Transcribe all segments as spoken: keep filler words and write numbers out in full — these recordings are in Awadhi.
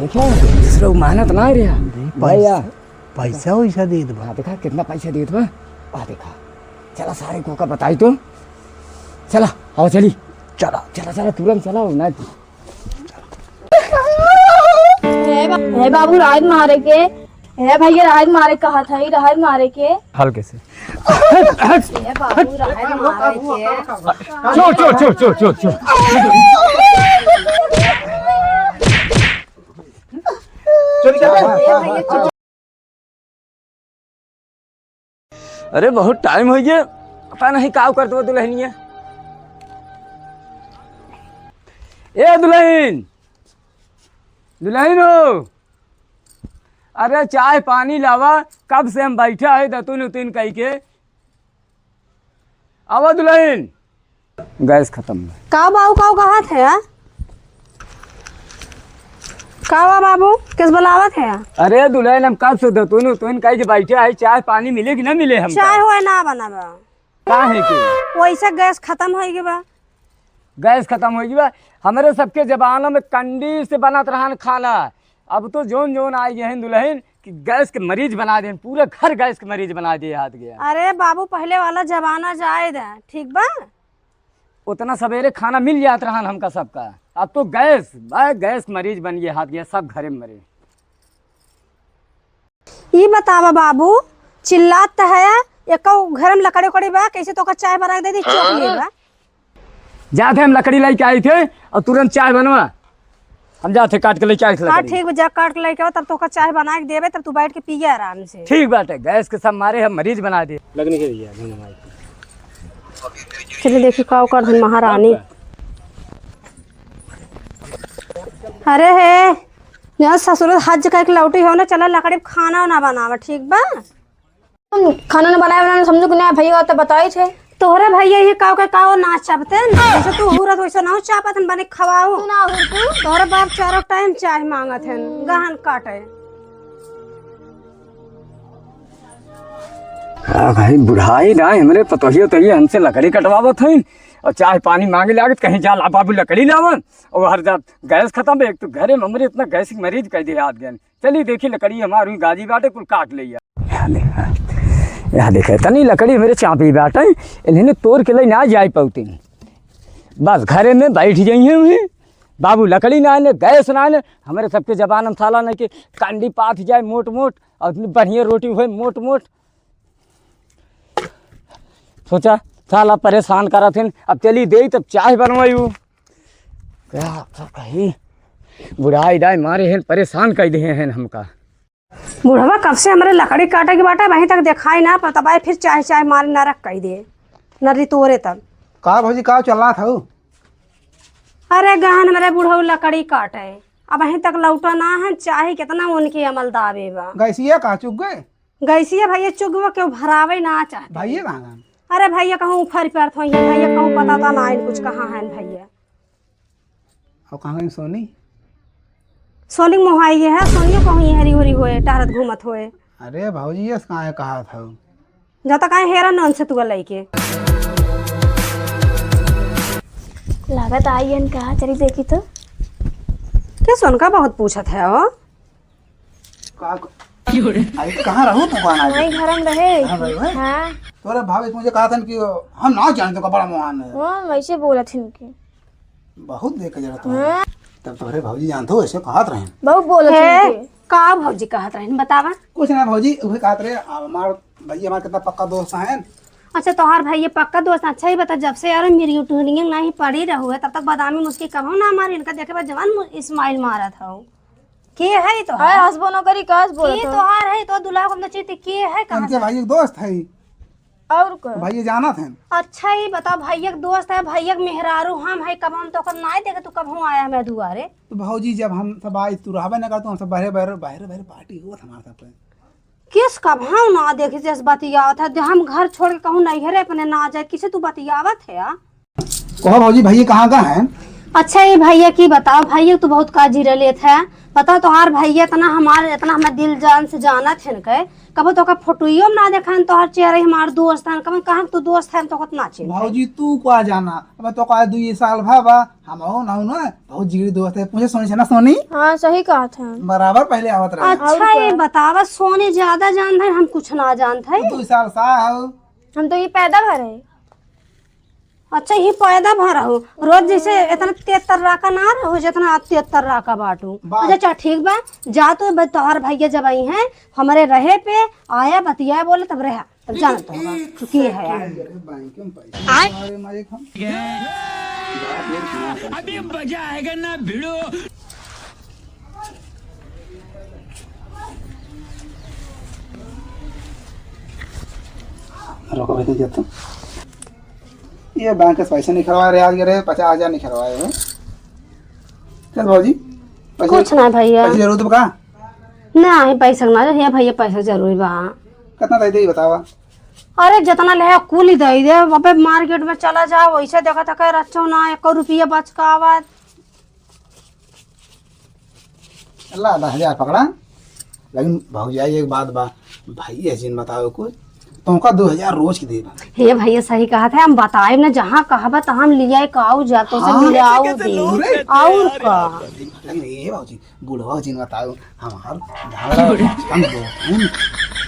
देखा, दूसरा उ मेहनत ना रहा। नहीं, भैया। पैसा, पैसा वैसा देत बा। हाँ, देखा, कितना पैसा देत बा। आ, देखा। चला, सारे को का बताई तो। चला, आओ, चली। चला। चला, चला, तुरंत चला, ना। हे बा-, हे बाबू, राहत मारे के। हे भैया, राहत मारे कहा था, ई राहत मारे के। हल्के से। हे बाबू, राहत मारे के। चो, चो, चो, चो, चो, चो। चल, चल। हे भैया, चुप। अरे, बहुत टाइम होइ गया, पता नहीं का करत बा दुल्हनिया। ए दुल्हन, दुल्हन हो, अरे चाय पानी लावा, कब से हम बैठा है दतुन उतुन कई के। आवा दुल्हन, गैस खतम बा। का बाऊ, का कहत है, आ? का बा बाबू, किस बुलावत है, आ? अरे दुल्हन, हम कब से दतुन उतुन कई के बैठे है, चाय पानी मिले कि ना मिले हमका? चाय होए ना बनावा। काहे के? वैसे गैस खतम होइ गया बा। गैस खतम होइ गया बा। हमरे सबके जमाना में कंडी से बनत रहन खाना, अब तो जोन जोन आइ गए हैं दुल्हन कि गैस के मरीज बना देन, पूरा घर गैस के मरीज बना दिए हाथ गया। अरे बाबू, पहले वाला जमाना जाए दे, ठीक बा? उतना सवेरे खाना मिल जात रहन हमका सबका, अब तो गैस, बा गैस मरीज बन गए हाथ गया, सब घरे में मरे। ई बतावा बाबू, चिल्लात त है, एको घर में लकड़ी उकड़ी बा, कैसे तोका चाय बना के दे दी, चौक लिए बा। जात है, हम लकड़ी लेके आई थे और तुरंत चाय बनवा। हम जात है, काट के लेके आई थे हाँ, लकड़ी। ठीक बा, जा काट के लेके आओ, तब तोका चाय बना के देबे, तब तू बैठ के पिए आराम से। ठीक बाटे, गैस के सब मारे हम मरीज बना दिए। लगने के भैया, धन्यवाद। चलिए देखी का कर दिन महारानी। अरे हे, यहाँ ससुर हज करके लौटी हो ना, चला लकड़ी पे खाना ना बनावा, ठीक बा? खाना ना बनाए, बनाए समझो कि ना, भैया तो बताई थे। तोहरे भैया ये काव के काव ना चापते न, जैसे तू हुरत वैसे ना चापत न, बने खवाओ। तू ना हुर तू। तोहरे बाप चारों टाइम चाय मांगत है, गहन काटे। आ भाई, बुढ़ाई ना, हमरे पतोहियो तो ये हमसे लकड़ी कटवावत है और चाय पानी मांगे लागत, कहीं जा ला बाबू लकड़ी लावन, और हर जात गैस खतम है। एक तो घरे में हमरे इतना गैस के मरीज कह दे हाथ गए। चली देखी लकड़ी हमार हुई गाजी बाटे, कुल काट ले। या देखा, या देखा, इतनी लकड़ी मेरे चापी बाटे, इन्हें तोड़ के ले ना जाए पौती। बस घरे में बैठ जाइए हुई, बाबू लकड़ी ना आने, गैस ना आने, हमारे सबके जबान में साला नहीं कि कंडी पाथ जाए मोट मोट, और इतनी बढ़िया रोटी हुए मोट मोट। सोचा, साला परेशान करत हन, अब चली देई, तब चाय बनवाई। क्या तो कही, बुढ़ाई दाई मारे हन, परेशान कर दिए हैं हमका। बुढ़वा कब से हमरे लकड़ी काटे के बाटे, वहीं तक देखाई ना, पर तबाई फिर चाय, चाय मारे नरक कई दे, नरी तोरे तब। का भौजी, का चल रहा था? अरे गहन, हमरे बुढ़ऊ लकड़ी काटे, अब वहीं तक लौटा ना है, चाहे कितना उनके अमल दावे बा। गैसिया कहाँ चुक गए? गैसिया भैया चुक गए, केहू भरावे ना चाहते। भैया कहाँ गए? अरे भैया कहूँ उफर पे अर्थ होइए, भैया कहूँ पता तो ना आइन कुछ कहाँ है भैया। और कहाँ गई सोनी? सोनी मोहाई ये है, सोनियो कहूँ ये हरी हरी होए, टहरत घूमत होए। अरे भौजी, ये कहाँ है, कहा था? जा तो काहे हेरा नन से तू लइके। लागत आई हन कहाँ, चली देखी तो। के सोनका बहुत पूछत है ओ? का, आई, कहाँ रहू तू, कौन आई? वही घर में रहे। घर में रहे? हाँ। तोरे भाभी मुझे कहा था कि हम ना जानते का बड़ा मोहन है। हाँ, वैसे बोला था इनके। बहुत देख के जरा तू। हाँ। तब तोहरे भौजी जानत हो, ऐसे कहत रहे। बहुत बोलत हे, हन के। का भौजी कहत रहे, बतावा? कुछ ना भौजी, उहे कहत रहे, अब हमार भैया हमार कितना पक्का दोस्त हैं। अच्छा, तोहार भैया पक्का दोस्त हैं। अच्छा, ये बता, जब से यार मेरी ट्यूनिंग नहीं पड़ी रहू है, तब तक बदामी मुस्की कभो ना मारी, इनका देखे बा जवान मु-, स्माइल मारत हौ। के है तो? हाय, हंसबो न करी, का हंसबो के तो? तोहार है, तो दुल्हा को हम तो चीते, के है, कहाँ इनके से? भाई एक दोस्त है। और का? भैया जानत हैं। अच्छा, ये बताओ, भैया के दोस्त है, भैया के मेहरारू हम है, कब हम तो ओकर नाय देखे, तू कब हम आया हमें दुआरे? तो भौजी, जब हम सब आए, तू रहबे न कर, तो हम सब बहरे, बहरे, बहरे, बहरे पार्टी हुआ था हमारे साथ। किस कब हम ना देखे, जैसे बतियावत है, जो हम घर छोड़ के कहूँ नैहरे अपने ना जाए, किसे तू बतियावत है, आ? कहो भौजी, भैया कहाँ का है? अच्छा, ये भइया की बताओ, भइया तू बहुत का जीरा लेत है। बताओ, तोहार भइया इतना हमार, इतना हमें दिल जान से जानत है न के, कबो तोका फोटोइयो में ना देखा है, तोहार चेहरा ही हमार दोस्त है, कबो कहाँ तू दोस्त है, तोका ना चिन्ह। भौजी, तू का जाना, अब तो का दुई साल भा बा, हम हो ना, ना, बहुत जिगरी दोस्त है, मुझे सोनी से ना सोनी। हाँ, सही कहा था। बराबर पहले आवत रहे। अच्छा, और ये का? बतावा, सोनी ज्यादा जानत है, हम कुछ ना जानत है। तू दुई साल सा हो। हम तो ये पैदा भर है। अच्छा, ये पैदा भर हो, रोज जैसे इतना तेज तर्राका ना रहो, जितना आज तेज तर्राका बाटू। बात अच्छा, अच्छा, ठीक बा, जा तो ब-, तोहर भइया जब आई हैं, हमरे रहे पे आया, बतिया बोले, तब रहा, तब जानत होगा, तू की है यार। अरे, बैंक में पैसा मारे, मारे हम। अभी मजा आएगा ना भिड़ो। रोको, बैठ जा तू। ये बैंक से पैसे निकलवा रहे, आज ये रहे पचास हजार निकलवाए हैं। चल भौजी, पैसे कुछ ना भइया। पैसे जरूरत बा का? ना, ही पैसा ना, हे भइया, पैसा जरूरी बा। कितना दे दे, बतावा। अरे, जितना ले कुल ही दे दे। अबे, मार्केट में चला जाओ, वैसे देखा था, कह रचो ना, एको रुपया बच का आवत। ला, दस हजार पकड़ा। लेकिन भौजाई, एक बात बा, भइया जिन बताओ कुछ, तोहका दो हजार रोज के देबा। हे भइया, सही कहा था, हम बताए ना, जहाँ कहबा तहाँ हम लियाए काऊ जा, तो से हाँ। लियाऊ दे। अरे, और का? लेकिन ये भौजी, बुढ़वा जिन बताओ, हमार दादा बचपन दोस्त हैं।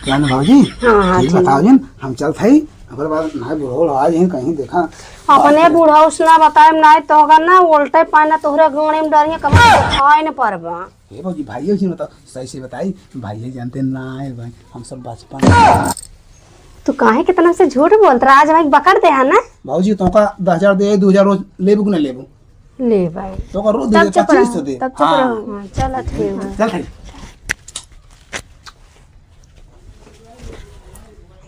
क्या ना भौजी? हाँ, हाँ, ठीक जी। बताओ जिन, हम चलत हई, ओकर बाद ना बुढ़वा आ जिन कहीं देखा। अपने बुढ़वा उसना बताए, ना तो अगर ना उल्टे पाना तोहरे गाड़ी में डरिए, कब खाए न परबा। हे भौजी, भाइयों से बताओ, सही से बताई, भाइये जानते ना है भाई, हम सब बचपन। तू काहे कितना से झूठ बोलत रहा? आज भाई बकड़ दे है ना? भौजी, तोहका दस हजार दे, दो हजार रोज लेबू कि ना लेबू? ले भाई। तोहका रोज दे तब दे, चुप पच्चीस सौ रहो, दे। तब चुप हाँ। रहो। हाँ, चला ठीक है। चल भाई।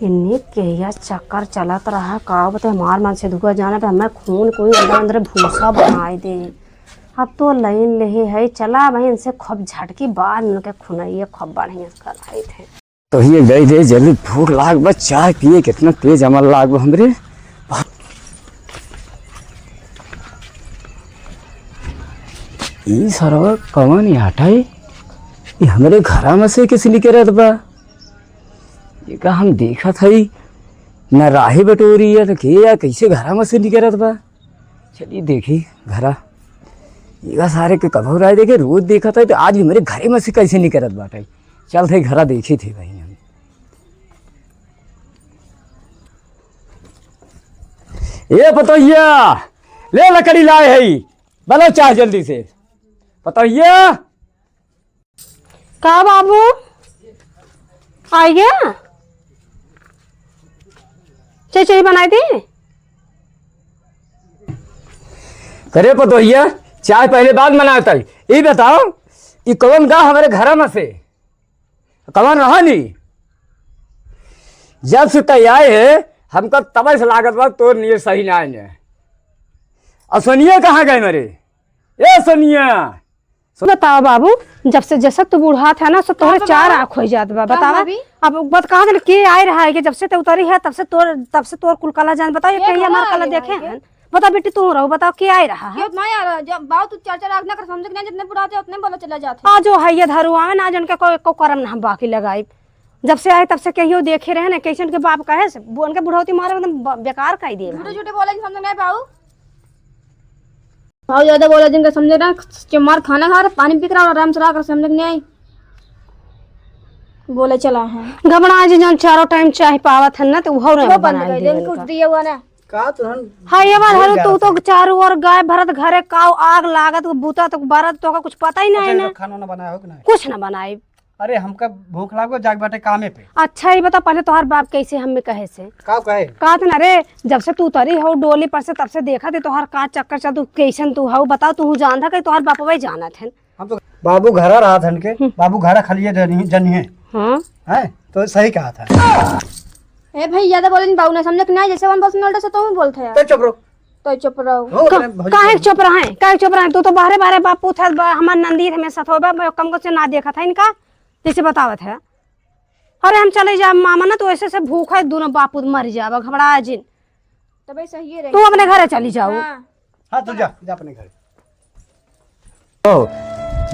इन्हीं के यह चक्कर चलत रहा, का बते, हमार मन से दुआ जाने पे हमें खून कोई अंदर अंदर भूसा बनाए दे। अब तो लाइन लेहे है, चला भाई, इनसे खूब झटकी, बाद में उनके खुनइया खूब बढ़िया कराई थे। तो ये गई रे, जल्दी भूख लाग बा, चाय पिए, कितना तेज अमल लाग बा हमरे। ई सरवा कवन आटा है? ई हमरे घरा में से कैसे निकलत बा? ये का हम देखत हई, ना राही बटोरी है, तो के या कैसे घरा में से निकलत बा? चलिए देखी घरा। ये का सारे के कभो राय देखे, रोज देखत है, तो आज भी मेरे घरे में से कैसे निकलत बाटे। चल थे घरा देखी थे भाई हम। ए पतोहिया, ले लकड़ी लाए है, बनाओ चाय जल्दी से। पतोहिया। का बाबू? आ गया? चाय, चाय बनाई दी? करे पतोहिया, चाय पहले बाद बनावत है। ई बताओ, ई कवन गा हमरे घर में से? कवन रहा नी? जब से तै आए है, हमका तब से लागत बा तोर नियत सही ना है। और सोनिया कहाँ गए मेरे? ए सोनिया, बतावा बाबू, जब से जैसे तू बुढ़ात है ना, से तोहरे का चार बाबू? आँख होइ जात बा। का बतावा, भाभी? अब बात कहाँ तक के आए रहा है कि जब से ते उतरी है, तब से तोर, तब से तोर कुल कला जान। बताओ, ये के कहीं कला हमार कला आए देखे रहा है? हैं? बताओ बेटी, तू रहो, बताओ के आए रहा है? क्यों नहीं आ रहा? जब बाबू तू चार चार आँख ना कर समझे कि नहीं, जितने बुढ़ाते उतने बोला चला जात है। आ जो है ये धरुआ में ना, जन के को, को करम ना हम बाकी लगाई। जब से आए तब से कहियो देखे रहे ना, कैसे उनके बाप कहे से, उनके बुढ़ौती मारे एकदम ब-, बेकार कर दिए झूठे भाई। झूठे बोले समझ नहीं बाबू। भाव ज्यादा बोला जिनका समझे ना, के मार खाना खा रहे, पानी पी के रहा, आराम से रहा कर, समझ नहीं आई। बोले चला है। घबरा जी, जौन चारों टाइम चाय पावत है ना, तो उहो रे वो बंद बनाई कर दे, देवे कुछ का। दिया हुआ ना। का तुरंत हाँ, ये बात भूल है, जा तू तो रहा चारों ओर गाय भरत घरे काव आग लागत, वो बूता तो बरत, तो का कुछ पता ही नहीं अच्छा, है ना। खाना ना बनाया हो कि नहीं? कुछ ना बनाई। अरे, हमका भूख लागो, जाग बाटे कामे पे। अच्छा, ये बता, पहले तोहार बाप कैसे हमें कहे से? का कहे? कहत ना रे, जब से तू उतरी हो डोली पर से, तब से देखा थे तोहार का चक्कर चल, तू कैसन तू हऊ, बताओ, तू जानता कि तोहार बापवे जानत है। हम तो बाबू घरा रहा था इनके, हम्म। बाबू घरा खलिए जनी, जनी है। हाँ। हैं? तो सही कहा था। ए भाई, ज्यादा बोले नहीं, बाबू ना समझे कि नहीं, जैसे वन पर्सन से तो बोलते हैं। तो चुप रहो। तो चुप रहो। हो, का-, अरे भौजी काहे चुप रहे? काहे चुप रहे? तू तो बाहरे बाहरे बापू था, बा-, हमार नंदी हमें सथोबा, कम को से ना देखा था इनका। जैसे बतावत है, अरे हम चले जाब मामा ना, तो ऐसे से भूख है, दोनों बापू मर जाब, घबरा जिन। तबे सही रहे। तू अपने घरे चली जाओ। हाँ। हाँ, तू जा, जा अपने घरे। तो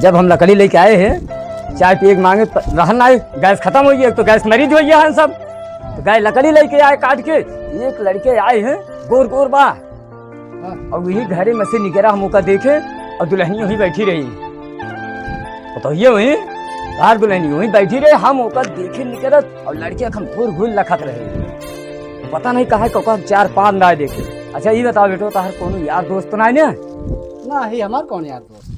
जब हम लकड़ी लेके आए हैं, चाय पिए के मांगे, त-, रहन ना आए, गैस खतम होइ गया, एक तो गैस मरीज होइ गया है सब। तो गए लकड़ी लेके आए काट के, एक लड़के आए हैं, गोर गोर बा। हाँ। और वही घरे में से निकरा, हम ओका देखे और दुल्हनिया वहीं बैठी रही। तो ये वहीं, यार दुल्हनिया वहीं बैठी रही, हम ओका देखे निकरत और लड़के हम घूर घूर लखत रहे। पता नहीं कहाँ कौका चार पाँच ना देखे। अच्छा ये बताओ बेटो, तोहर कोनो यार दोस्त ना है ना? ना ही, हमार कौन यार दोस्त?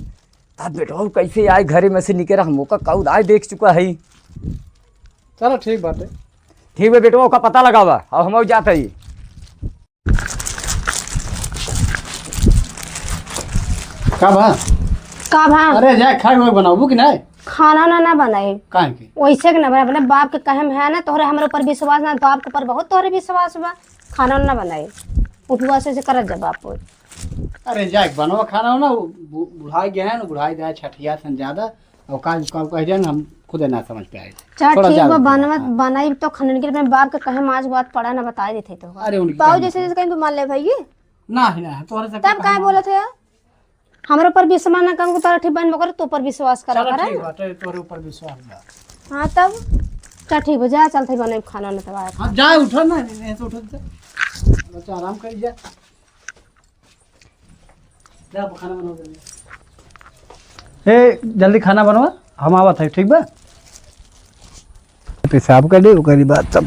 तब बेटवा कैसे आए घरे में से निकरा, हम ओका कौद आए देख चुका है। चलो ठीक बाटे। ठीक बा बेटवा, ओका पता लगावा, अब हम जात हई। का भा? का भा? अरे जाए खाए वाए बनाबू कि नहीं? खाना ना, ना बनाई। काहे के? वैसे के ना बनाई, अपने बाप के कहे में है ना, तोहरे हमरे ऊपर विश्वास ना, बाप के ऊपर बहुत तोहरे विश्वास बा। खाना ना बनाई, उपवास से करत जा बाप। अरे जाए बनवा खाना हो ना, वो बु-, बुढ़ाई गए हैं ना, बुढ़ाई जाए छठिया सन ज्यादा, और काज का कह जाए ना, हम खुदे ना समझ पे आए। चल छोड़ा ठीक जाए बा, उनके बनवा, हाँ। बनाई तो खनन के अपने बाप के कहे में आज बात पड़ा ना, बताई देते तो। अरे उनके बाबू कहे जैसे में जैसे कहीं तो मान ले भाई। ना ही ना, तोहरे से तब कहे काहे में बोलत है? हमरे ऊपर विश्वास ना कम, तोरा ठीक बनबो करे, तो ऊपर विश्वास करा चलो करे। ठीक बाटे, तोरे ऊपर विश्वास बा। हाँ तब, चल ठीक बा, जा चलते बने खाना ना तब आए। हाँ जा उठो ना, यहीं से उठो जा। बच्चा आराम कर जा। जा, अब खाना बनाओ जल्दी। ए, जल्दी खाना बनवा, हम आवत है, ठीक बा? पेशाब कर दे, ओकरी बाद तब।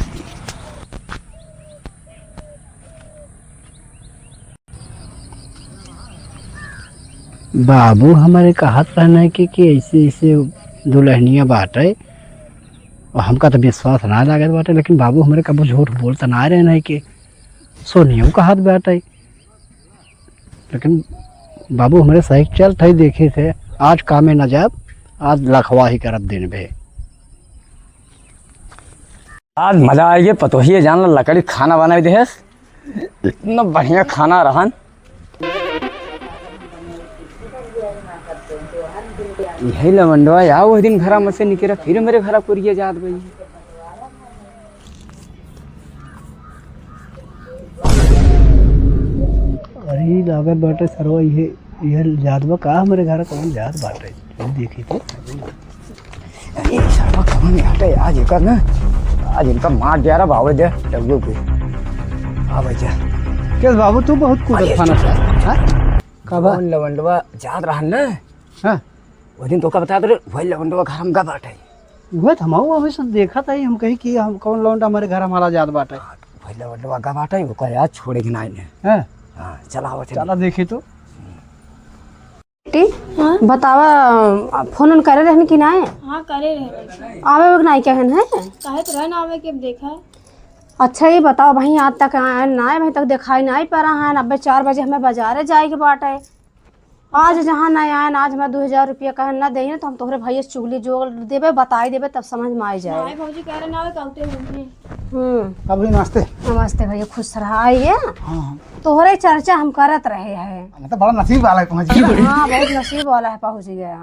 बाबू हमरे कहत रहने कि, कि ऐसे, ऐसे दुल्हनिया बाटे, और हमका तो विश्वास ना लागत बाटे, लेकिन बाबू हमरे कबो झूठ बोलत ना रहने कि सोनियो कहत बाटे। लेकिन बाबू हमरे सही चलत है, देखी थे, आज कामे न जाब, आज लखवा ही करब दिन भे। आज मजा आइगे, पतोहिए जान ला लकड़ी खाना बनाई देहस, इतना बढ़िया खाना रहन। यही लवंडवा या वही दिन घरा में से निकरा, फिर मेरे घरा कुरिया जात बई। अरे, लागत बाटे सरवा, इहे, इहे जात बा का हमरे घर, कौन जात बाटे? चल देखी तो। अरे, सरवा कौन बाटे? आज एकर ना, आज इनका मार दिया रे, आवे दे, डब्ल्यू के। आवे जा। केस बाबू, तू बहुत कूदत अरे, फानत है, हाँ? का बा? कौन लवंडवा जात रहन ना? हाँ। वो दिन तोका बता दे, वही लवंडवा घर हमका बाटे। उहे त हमहू अभी से देखत हई, हम कही कि हम कौन लौंडा हमरे घर हमारा जात बाटे। हाँ, पहले वो लौंडा बाटे, ओकर याद छोड़े के नाई ने। हाँ। हाँ, चला आवत है। चला देखी तो। बेटी, हाँ? बतावा, फोन उन करे रहन कि नाई? हाँ, करे रहे। आवे के नाई कहन है? कहे तो रहे ना आवे के, अब देखा। अच्छा, ये बताओ भाई, आज तक आए नाई, अभी तक दिखाई नाई पड़ा है। अबे चार बजे हमें बाजारे जाए के बाटे। आज जहाँ ना आयन, आज हमरा दू हजार रुपया कहन ना देही ना, तो हम तोहरे भैया से चुगली जोड़ देबे, बताई देबे, तब समझ में आई जाए। नाहीं भौजी, कह रहे ना आवे, कहते होंगे। हम्म। अभी नमस्ते। नमस्ते भैया, खुश रहा। आइए। हाँ, हाँ। तोहरे चर्चा हम करत रहे हैं। मतलब बड़ा नसीब वाला है पहुँच गया। हाँ, बहुत नसीब वाला है, पहुँच गया।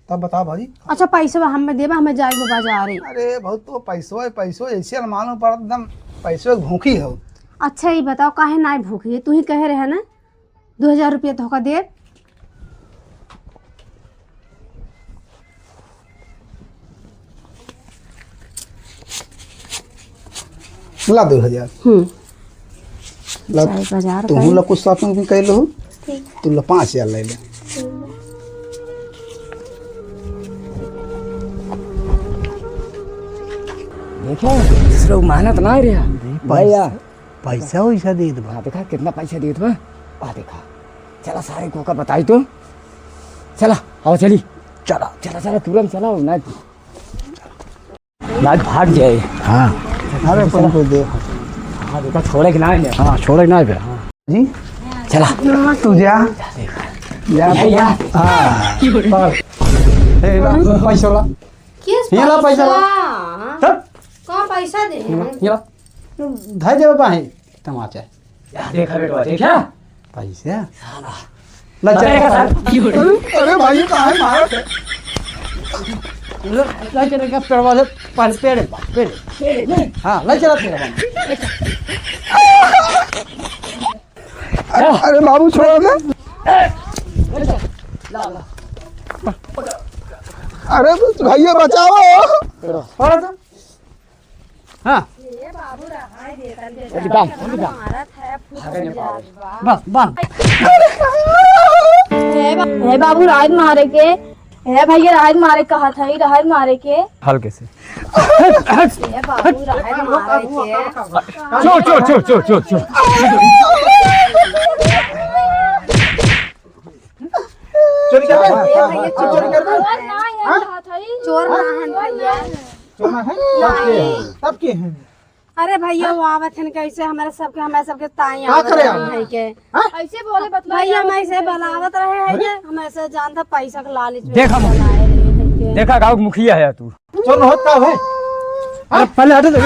तब बताओ भाई। अच्छा, पैसवा हमें देबा, हमें जाए के बाजारे। अरे बहुत तो पैसो है, पैसो ऐसे मालूम पड़त एकदम पैसो एक भूखी हो। अच्छा, ये बताओ, काहे नाहीं भूखी है? तू ही कहे रहे ना, दो हजार रुपया तोहका देब। ला दो हजार। हम्म। ला, चाहे बाजार तू का ला कुछ shopping भी कर लो। ठीक। तू ला पाँच हजार ले ले। देखो, दूसरा मानत ना रहा। नहीं, भैया। पैसा वैसा देत बा। हाँ, देखा कितना पैसा देत बा। आ देखा, चला सारे को का बताई तो। चला, आओ चली। चला। चला, चला, तुरंत चला, ना, ना भाग जाए। हाँ। अरे, चला। कौन कोई दे। हाँ, देखा, छोड़े के ना है। हाँ, छोड़े के ना है। हाँ। जी? चला। तू जा। जा। भैया। हाँ। ए, ला, पैसा ला। किस ये ला पैसा ला। पैसा? तब? कौन पैसा दे? ये ला। धर देबे पाही तमाचा। या देखा बेटवा, देखा? पैसा? साला। ला चल। अरे, अरे भाई, काहे मारत है? ला, ला चल, का पेड़वा से, पर पेड़, पेड़। हाँ, ला चला पेड़वा। अरे, अरे बाबू, छोड़ो ना। ला, ला। अरे भैया बचाओ। हाँ। ये बाबू रहा है, देखल के अरे बाप, अरे बाप। मारत है, फूट जात बा। बस, बस। हे बा-, हे बाबू, राहत मारे के। हे भैया, राहत मारे कहा था, ई राहत मारे के। हल्के से। हे बाबू, राहत मारे के। चो, चो, चो, चो, चो, चो। चोरी करबे? ए भैया, हाँ, चोर चोरी करबे? ना है, हाँ? कहा था ई। चोर ना है भैया। चोर ना है? तब के हैं? तब के हैं? अरे भैया, वो आवत हन कैसे, हमारे सबके, हमारे सबके ताई का आवत करे हन आवे? है के। हाँ? ऐसे बोले, बतला भैया, हम ऐसे बोलावत रहे हैं अरे? के, हम ऐसे जानता पैसा के लालच में देखा मुखिया। बोलाए रहे हैं के। देखा गाँव के मुखिया है तू। चोर न होत का है? अरे पहले हटो तो।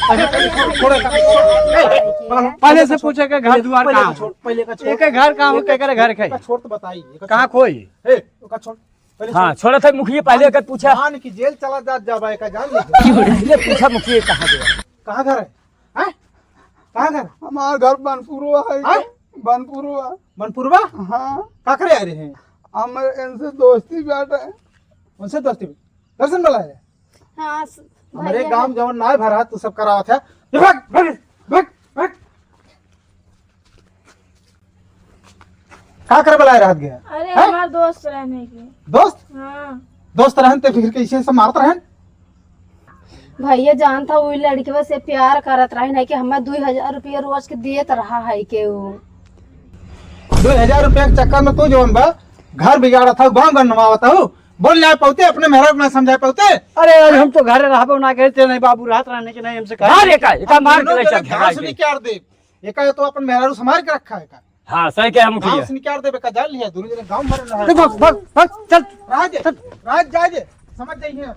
अरे पहले छोड़, छोड़, छोड़। ए, पहले से पूछे के घर दुआर पहले कहाँ का छोड़, है? पहले का छोड़। एक घर कहाँ हो, केकरे घर के? का छोड़ तो बताइए, का कहाँ छोड़। खोई? ए, का छोड़। पहले हाँ, छोड़। छोड़ा था मुखिया, पहले अगर पूछा। मान की जेल चला जा, जाबा का जान ले। ये पूछा मुखिया कहाँ गया? कहाँ घर है? हैं? कहाँ घर? हमार घर बनपुरवा है। हैं? बनपुरवा। बनपुरवा? हाँ। का करे आ रहे हैं? हम इनसे दोस्ती बाटे। उनसे दोस्ती? दर्शन वाला है? हाँ, स-, हमरे भैया गांव है। जवन नाय भरा, तू सब करावत है। ये भाग, भाग, भाग, भाग। का करे बुलाए रहत गया? अरे, हैं? हमार दोस्त रहने के। दोस्त? हाँ। दोस्त रहन ते फिर कैसे से मारत रहन? भैया जानता, उ लड़कवा से प्यार करत रहन है कि हमें दुई हजार रुपया रोज के देत रहा है के उ। दुई हजार रुपया के चक्कर में तू जवन बा, घर बिगाड़त हऊ, गाँव गंडवावत हऊ, बोल ना पावते, अपने मेहरा को ना समझा पावते। अरे यार, हम तो घर रहबो ना करे, ते नहीं बाबू रहत रहने के नहीं हमसे कहे। मार एका, एका मार हम के दोनों लेके जने चल, गाँव से निकाल दे। एका तो अपन मेहरारू संभाल के रखा है का? हाँ, सही कहे हम गाँव भैया। से निकाल देबे का, जान लिया, दोनों जने गाँव भर रहा है। देख, भाग, भाग, भाग, चल। राज, चल। राज, जा जे, समझ जाइए।